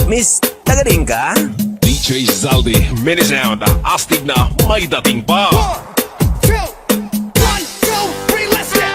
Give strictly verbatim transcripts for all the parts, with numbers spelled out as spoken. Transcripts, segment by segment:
Miss, taga diin ka? D J Zaldi, Mini Sound, astig na, may dating pa. One, two, one, two, three, let's go!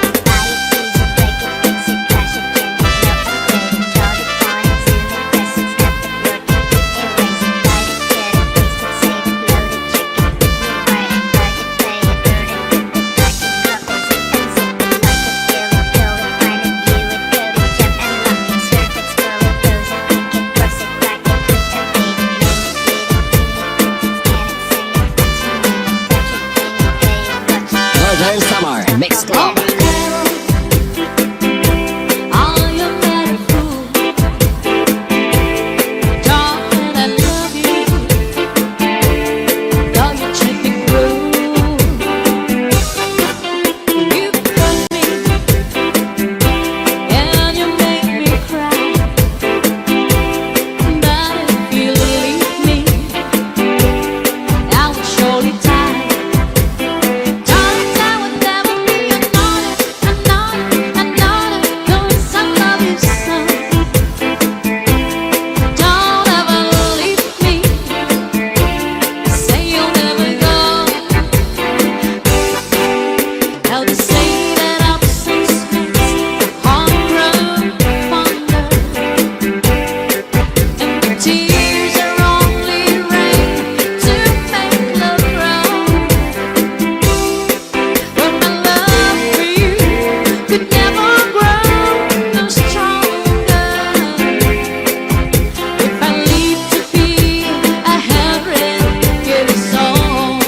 Northern Samar Mix Club. You cut me and you make me cry. But if you leave me, I will surely die. Darling, I would never be another, another, another, 'cause I love you so. Don't ever leave me. Say you'll never go. Elders say that absence makes the heart grow fonder, and the tears are only rain to make love grow. But my love for you could never grow no stronger if I live to be a hundred years old.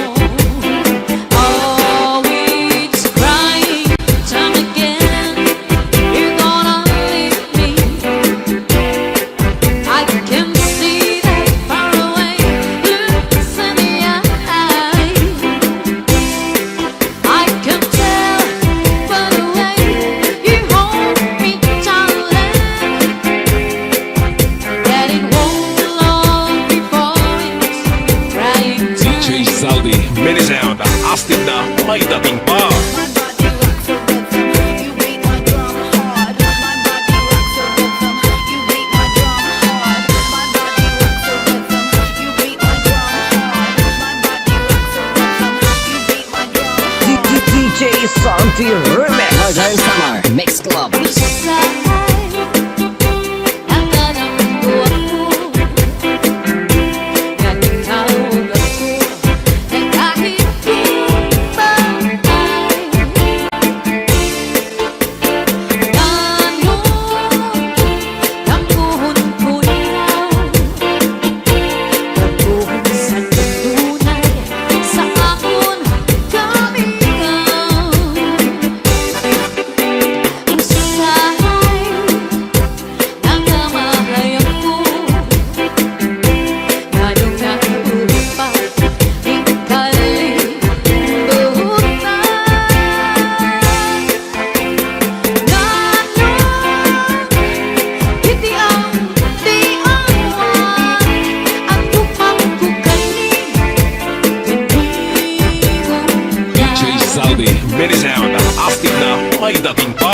Oh, it's crying time again. You're gonna leave me. I can see that far away. Look in the eye. I can tell by the way you hold me, darling, that it won't be long before it's crying time. D J Zaldi, Mini Sound, astig na, may dating pa. D J Santi Remix. Northern Samar Mix Club. D J Zaldi, Mini Sound, astig na, may dating pa.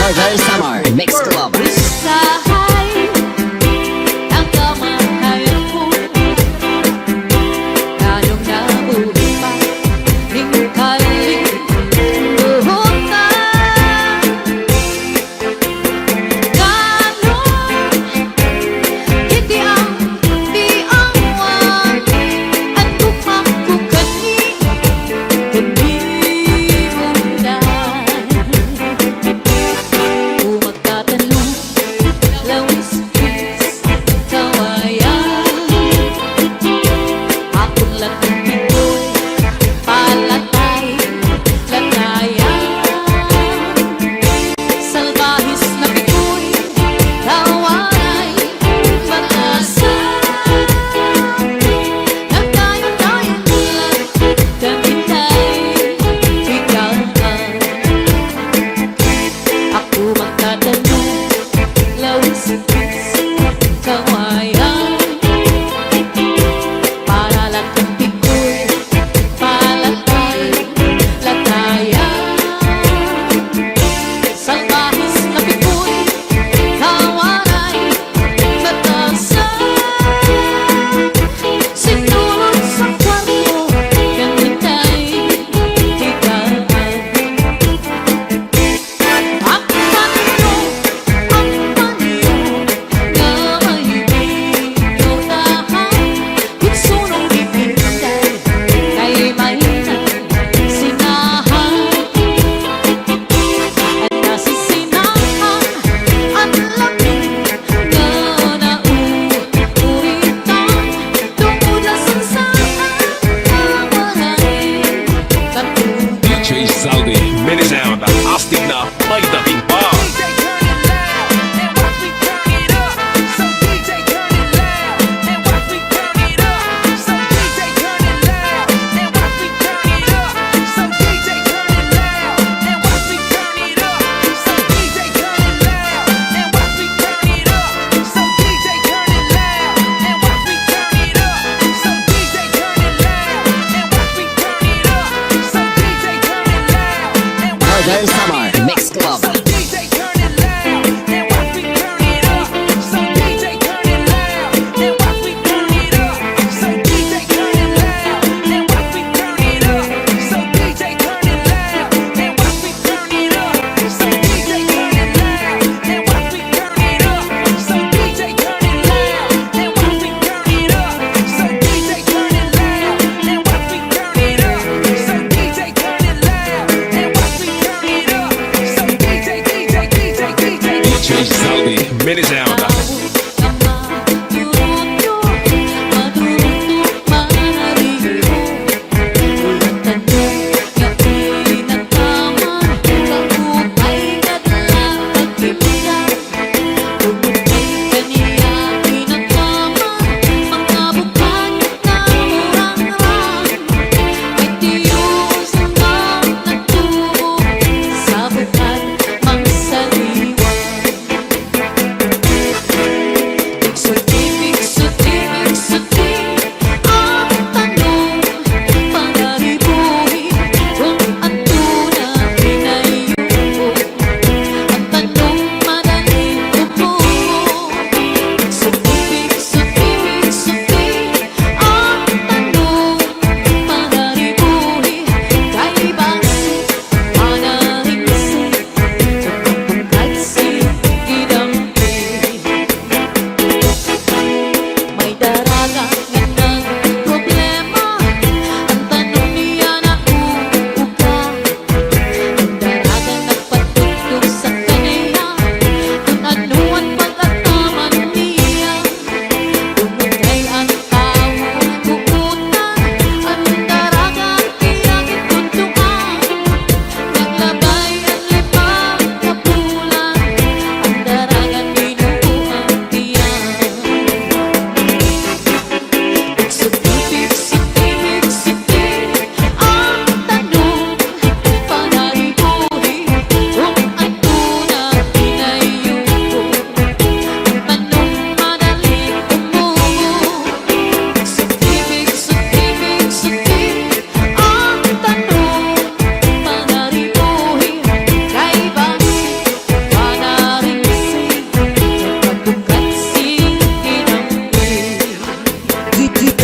Northern Samar Mix Club. Sound.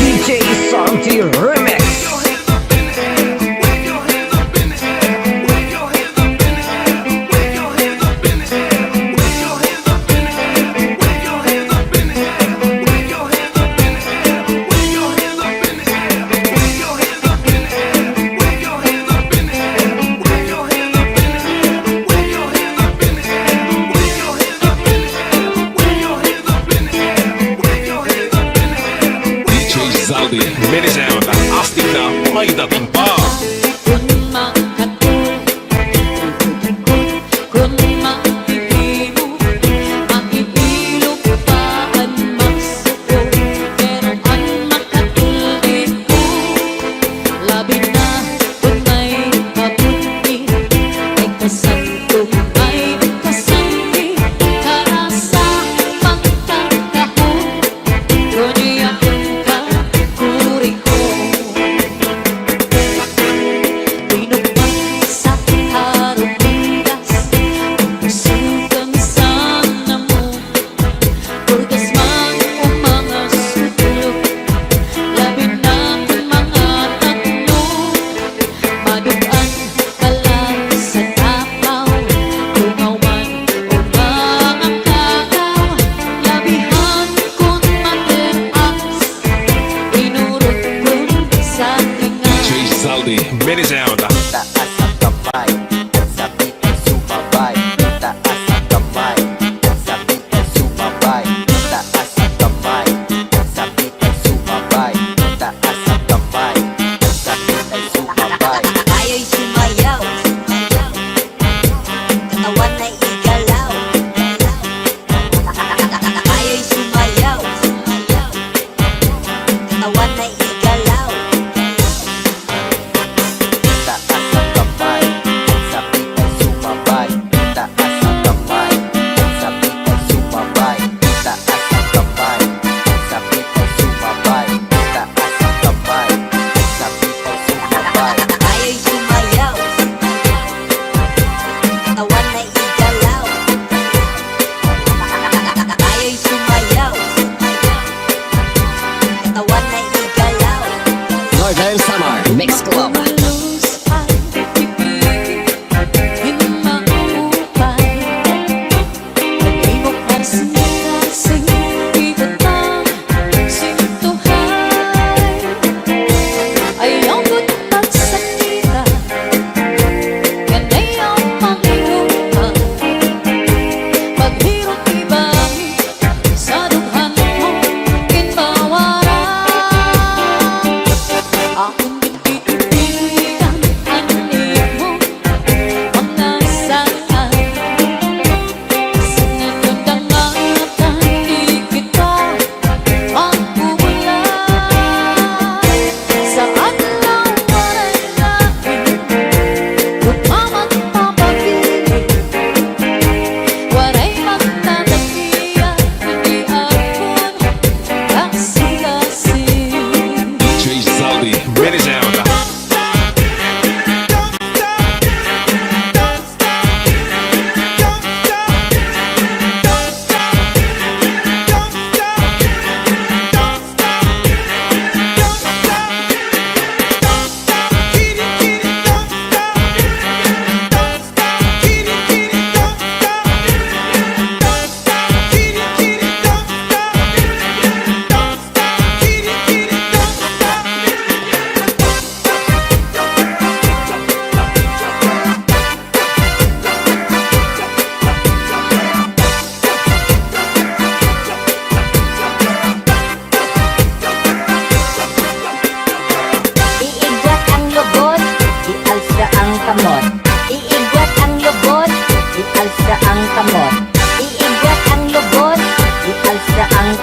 D J Santi Remix. D J Zaldi, Mini Sound, astig na, may dating pa.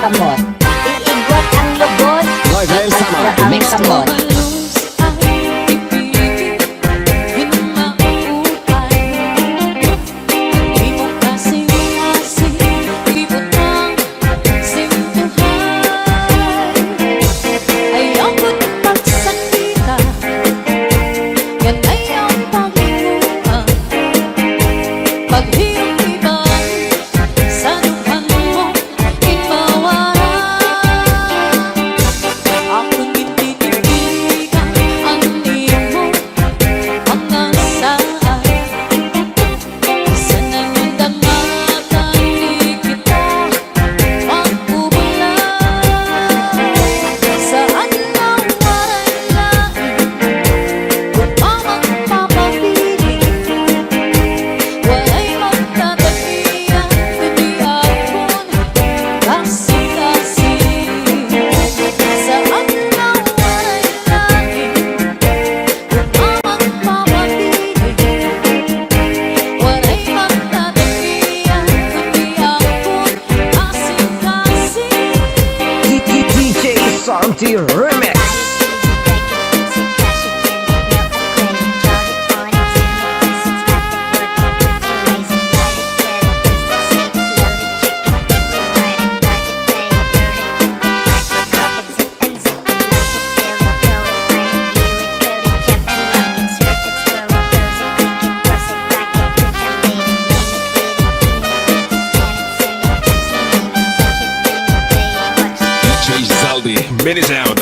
Iigwat ang lubot. Live and summer. Mix club. D J Santi Remix. D J Zaldi, Mini Sound.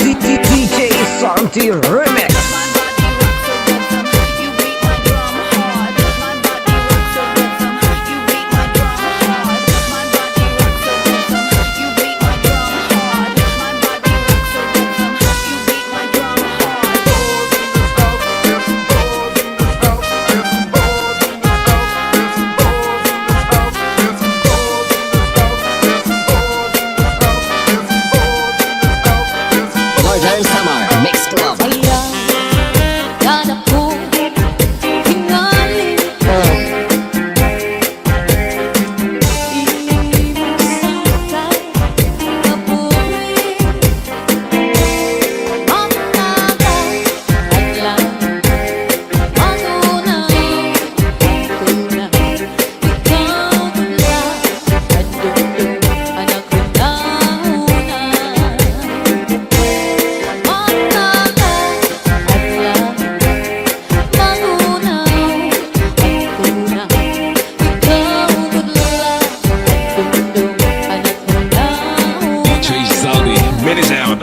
D J Santi Remix. Northern Samar Mix Club. D J Zaldi, Mini Sound.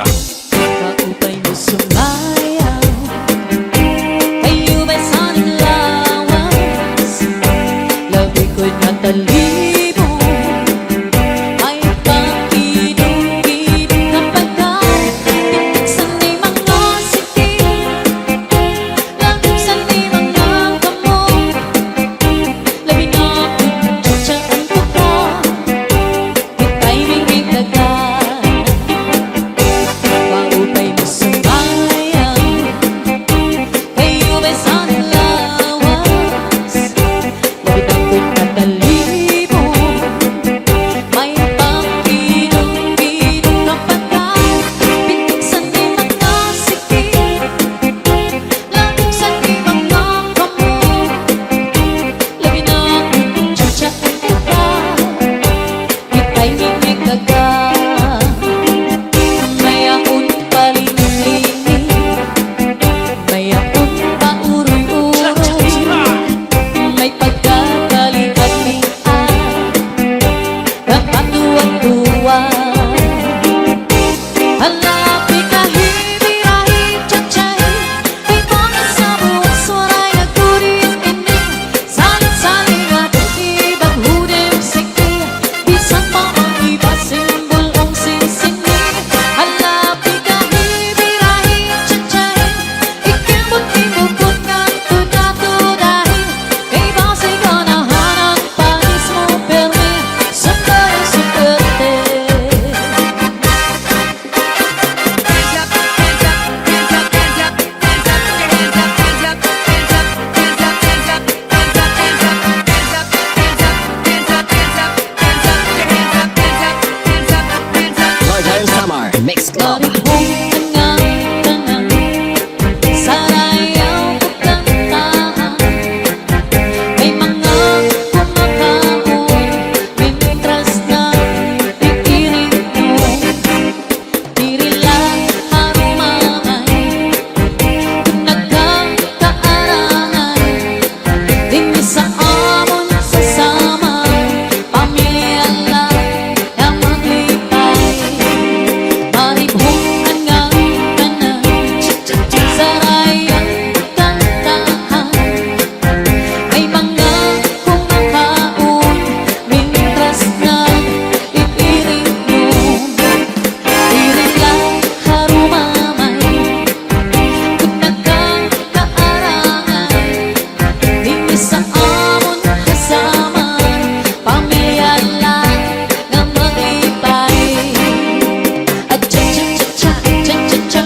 Club. Maribong an ngatanan, sarayaw pagkantahan. May mga kumakaon, mintras nag-iinom. Diri la harumamay, kun nagkakaarangay. Dinhi sa amon sasama, pamilya la nga maglipay. Maribong an ngatanan, sarayaw kantahan. May mga kumakaon, mintras nag-iinom. Diri la harumamay, kun nagkakaarangay. Dinhi sa amon sasama, pamilya la nga maglipay. Acha, cha, cha, cha.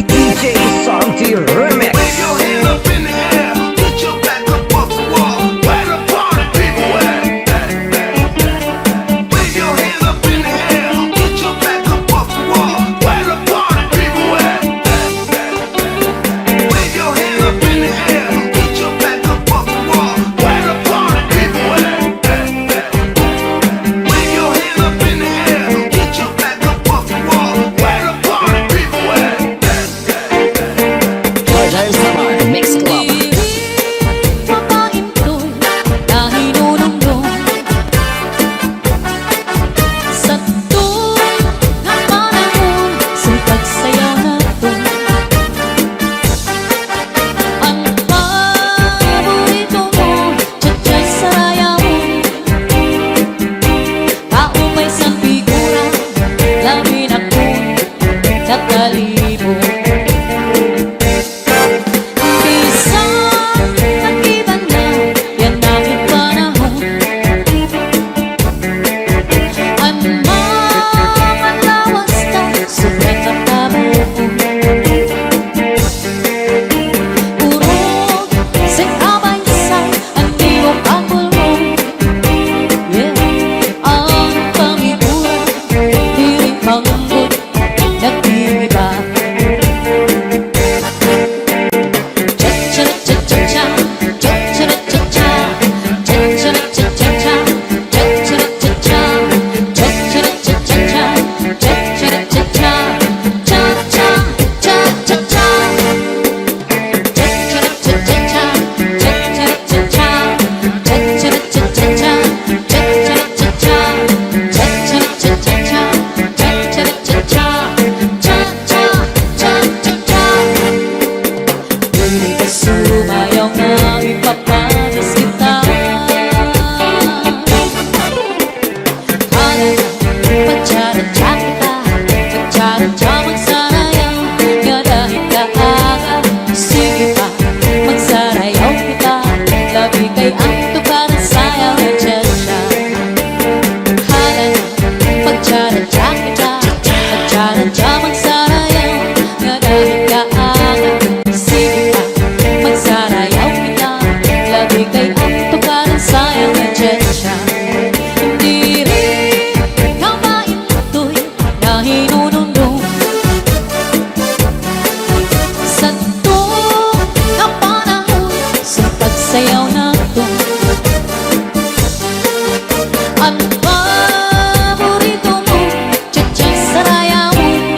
D J Santi Remix. Wave your hand up in the air, put your back up off the wall. Where the party people at? Wave your hand up in the air, put your back up off the wall. Where the party people at? Wave your hand up in the air, put your back up off the wall. Where the party people at? Wave your hand up in the air, put your back up off the wall. Where the party people at? Mix Club. Diri mapaintoy, nahinunumdom. Sadto nga panahon, sa pagsayaw naton. An paborito mo, cha-cha sarayawon. Kaupay san figura, labi na kon nakalibog. Bisan nag-iba na yana hin panahon, an mga lawas ta sobra ka pabuon. Puro sa kabaysay an imo pagpulmon. Yeah. An pamibura, diri manggod nag-iiba. Cha-cha-cha-cha-cha, cha-cha-cha-cha, cha-cha-cha-cha, cha-cha-cha-cha, cha-cha-cha-cha, cha-cha-cha-cha, cha-cha-cha-cha. Diri ka sumayaw nga ipapanis kita. Hala na, pagcharatsa kita, pagcharatsa magsarayaw, ngada hin kaaga, sige pa, magsarayaw kita, labi kay an tukaran sayaw nga cha-cha. Hala na, pagcharatsa kita, pagcharatsa magsarayaw, ngada hin kaaga, sige pa, magsarayaw kita, labi kay an tukaran sayaw nga cha-cha. Diri ka maintoy, nahinunumdom. Sadto nga panahon, sa pagsayaw naton. An paborito mo, cha-cha sarayawon.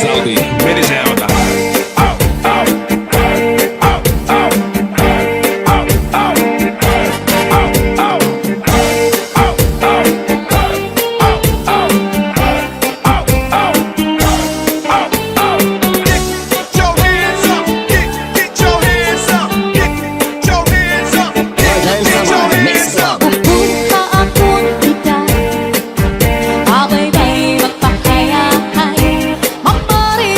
Salty, ready now. Buka akon edad, abaybay magpahayahay, mamari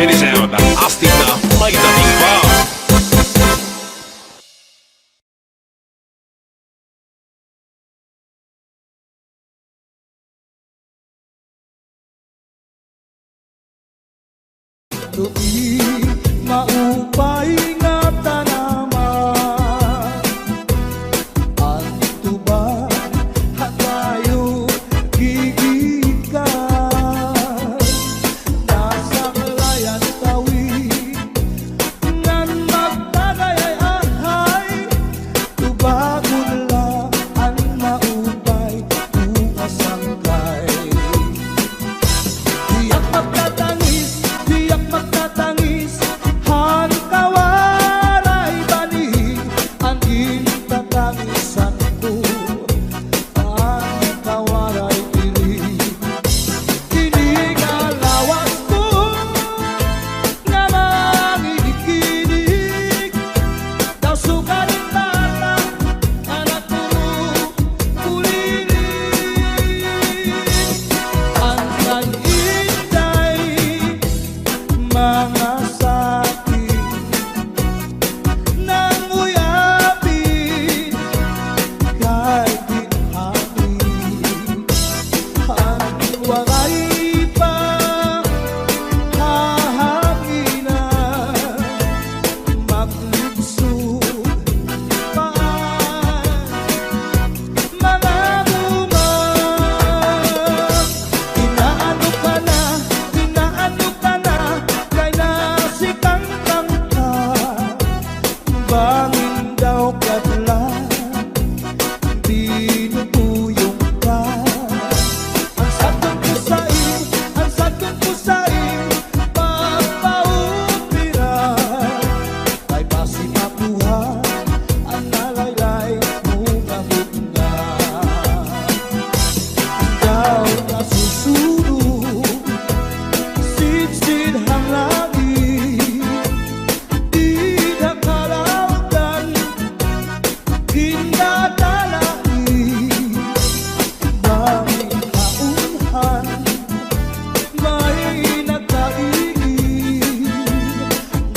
Ini sa yaon na, astig na, may dating pa. Tuig maupay nga tanaman, an tuba ha kayo gigikan. Nasaklay an tawi ngan magtagay ay ahay, tubagon la an maupay, bunga sangkay. Diak magtatangis, diak magtatangis, han kawaray bani, an gintatangisan ko, an kawaray diri. Ini nga lawas ko nga manginig-inig, daw suka ni tata, anak ko, bulilit. An kay Inday, mga sakin, nanguyapin kay ginhangin. An waray pa hahanginan, maglibsod pa an mga bunga. Inaano ka na, inaano ka na, kay nasikangkang ka. Bangin daw kadlan, binubuyong ka. An sadton ko sa im, an sadton ko sa im pagpaupira, kay basi makuha an nalaylay mo nga butnga. Daw nasusunog, sidsid han langit, dida kalawgan, gindatalait, bangin kaunhan, may nagkaigid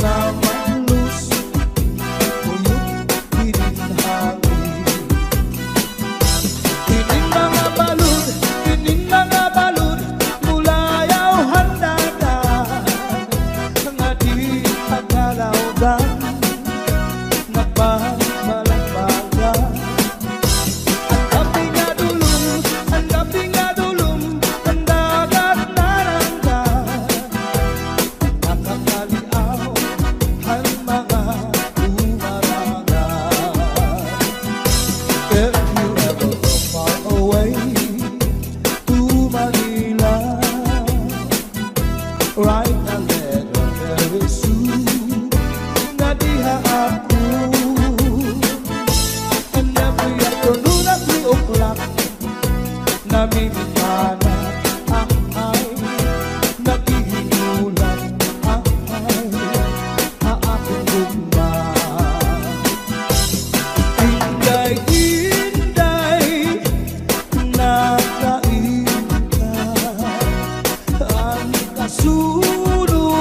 nga maluskuyot hinin hangin. Inin mga balod, inin mga balod, mulayaw han dagat, nga dida kalawgan, nagbabalambagan. An dapit nga dulom, an dapit nga dulom, an dagat narangga. Nakakaliaw han mga umaranga. If you ever go far away to Manila, write a letter very soon nga diha ako. And every afternoon at three o'clock, namimintana, ahay, naghihinulat, ahay, ha akon gugma. Inday, Inday, nakain ka, an kasunog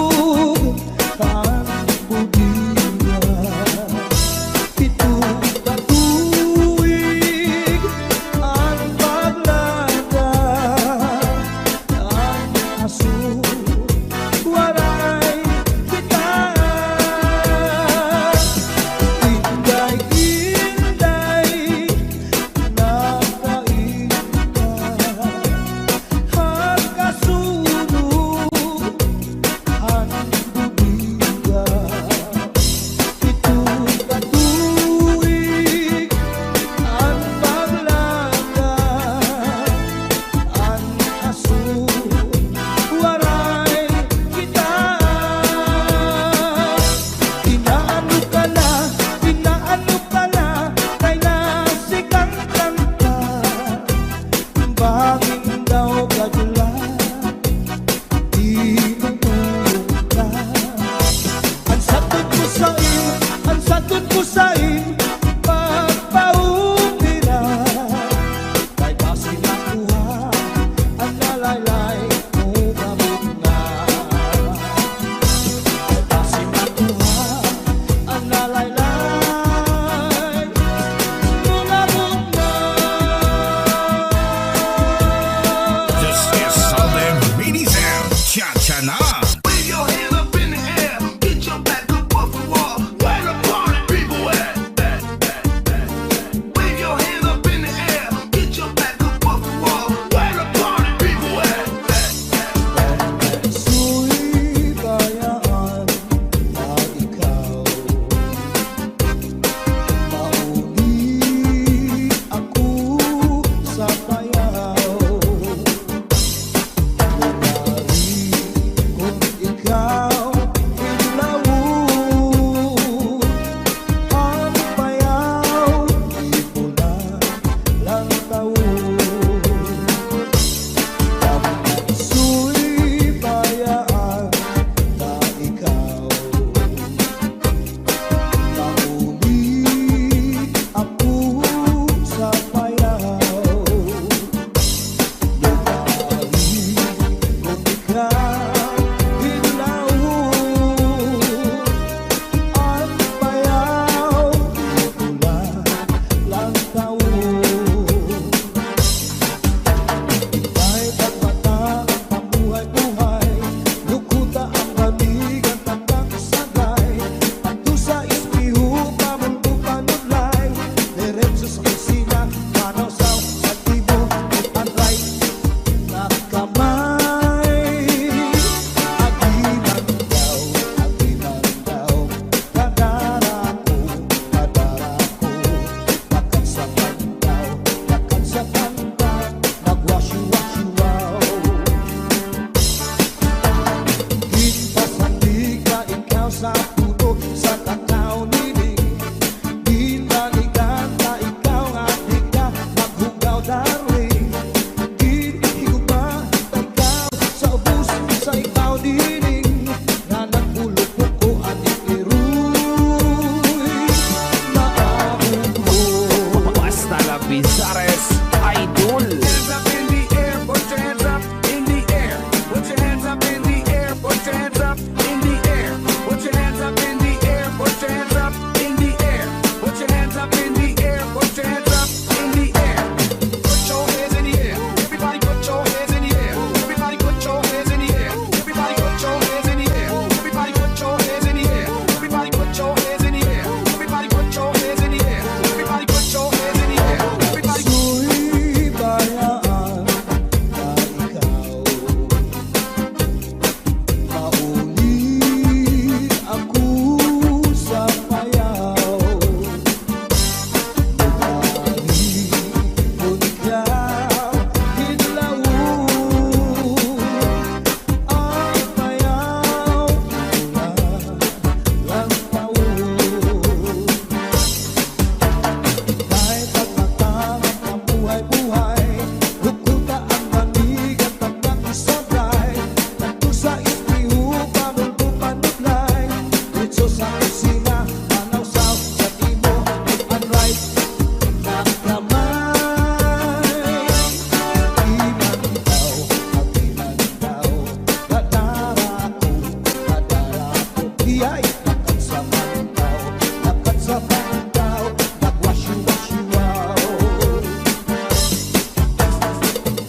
Ay, nagkatsa man daw, nagkatsa man daw, nagwasyo-wasyo.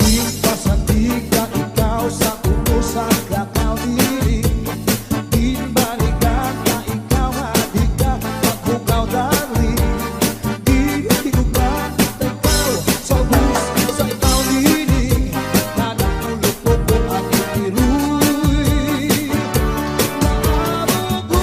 Di pa sandig ka ikaw sa ulo sa lakaw diri. Di balikan ka ikaw, hadi ka paghugaw, darling. Di, di ko ka ikaw sa bus, sa ikaw diri. Nagkulupok ko ang itiruy. Naarog ko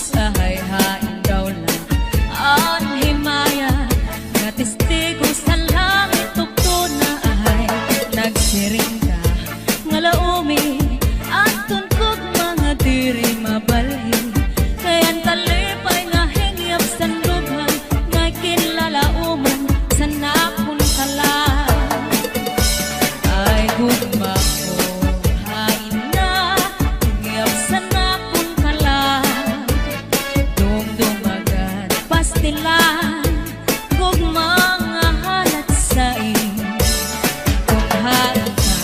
Ahay, hain daw la an himaya nga testigo sa langit ug tuna, ahay, nagsiring ka nga laomi adton kugma nga diri mabalhin, kay an kalipay nga hingyap san dughan nga kinlalaoman san akon kalag. Ay, gugma ko, hain na, hingyap san akon kalag. Dumduma gad pastilan, gugma nga halat sa imo. Kon hain ka,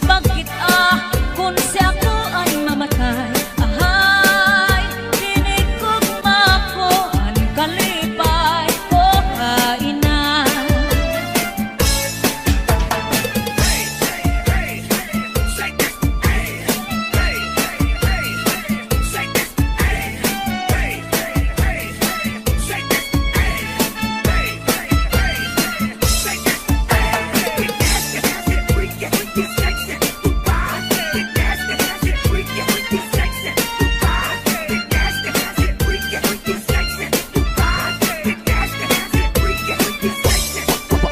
bakit, ah, kon si ako an mamatay? Ahay, hini gugma ko an kalipay ko, hain na.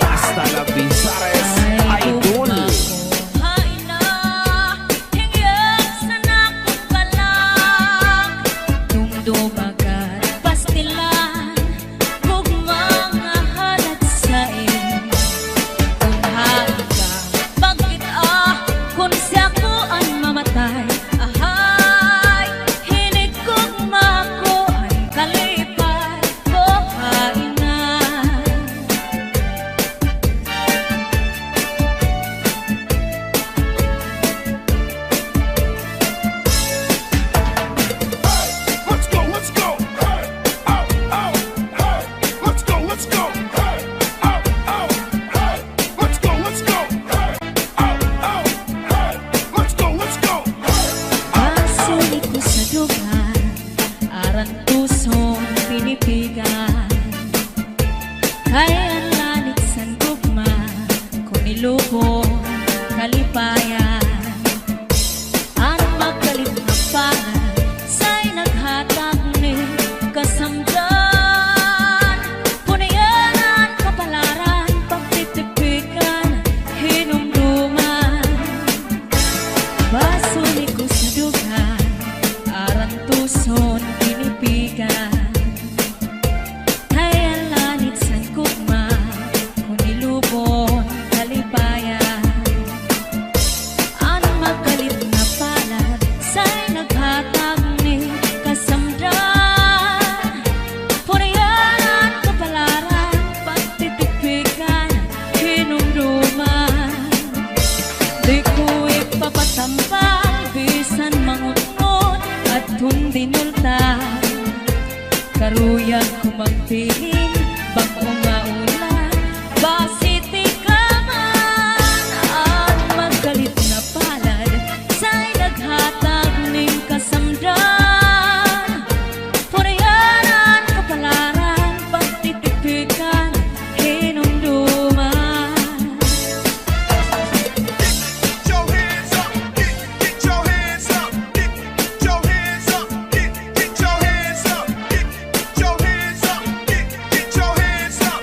Basta la Visayas Idol. Ay, gugma ko, hain na, hingyap san akon kalag. Dumduma gad pastilan, gugma nga halat sa imo. Kon hain ka, bakit, ah, kon si ako an mamatay? Ahay, hini gugma ko an kalipay ko, hain na. Let's go, let's go. Hey, oh, oh, hey. Let's go, let's go. Hey, oh, oh, hey. Let's go, let's go. Hey, oh, oh, hey. Let's go, let's go. Hey, oh, oh. Basuli ko sa dughan, arantuson, pinipigan. Kay an lanit san gugma, kon ilubong kalipayan. An magkalit nga palad, say naghatag ni kasamdan. Punian an kapalaran, pagtitipikan, hinumduman. Basuli ko sa dughan, arantuson, pinipigan. Kay an lanit san gugma, kon ilubong kalipayan. An magkalit nga palad, say naghatag ni kasamdan. Purian an kapalaran, pagtitipikan, hinumduman. Di ko ipapatambal, bisan mangunot, adton dinulta. Karuyag ko magbilin, bag-o nga ulan, basi tikaman. An magkalit nga palad, say naghatag nin kasamdan. Purian an kapalaran, pagtitipikan, hinumduman. Get your hands up, get, get your hands up, get, get your hands up, get, get your hands up, get, get your hands up.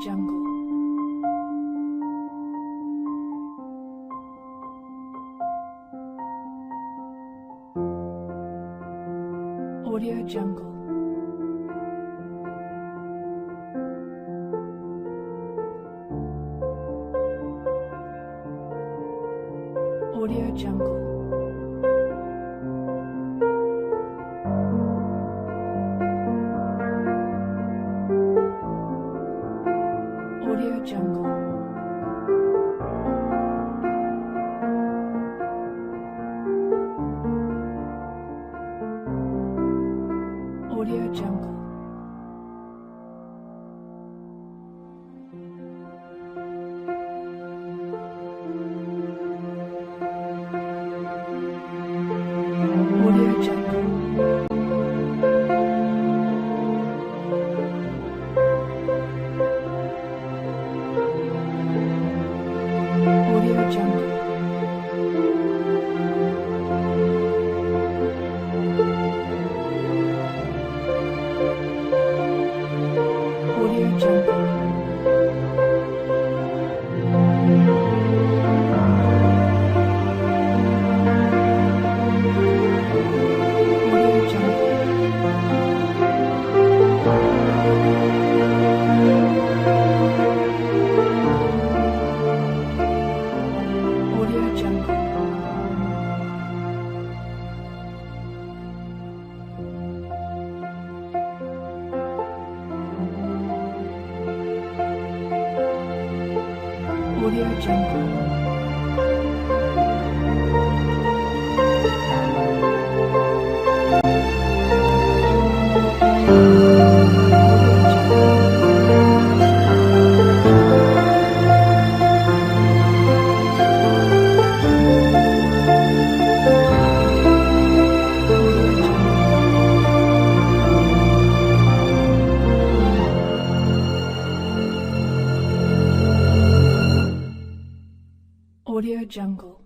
Jungle. Audio Jungle. Audio Jungle. Audio Jungle. Audio Jungle. Audio Jungle. Audio Jungle. Audio Jungle. Audio Jungle. Audio Jungle. Audio Jungle. Audio Jungle.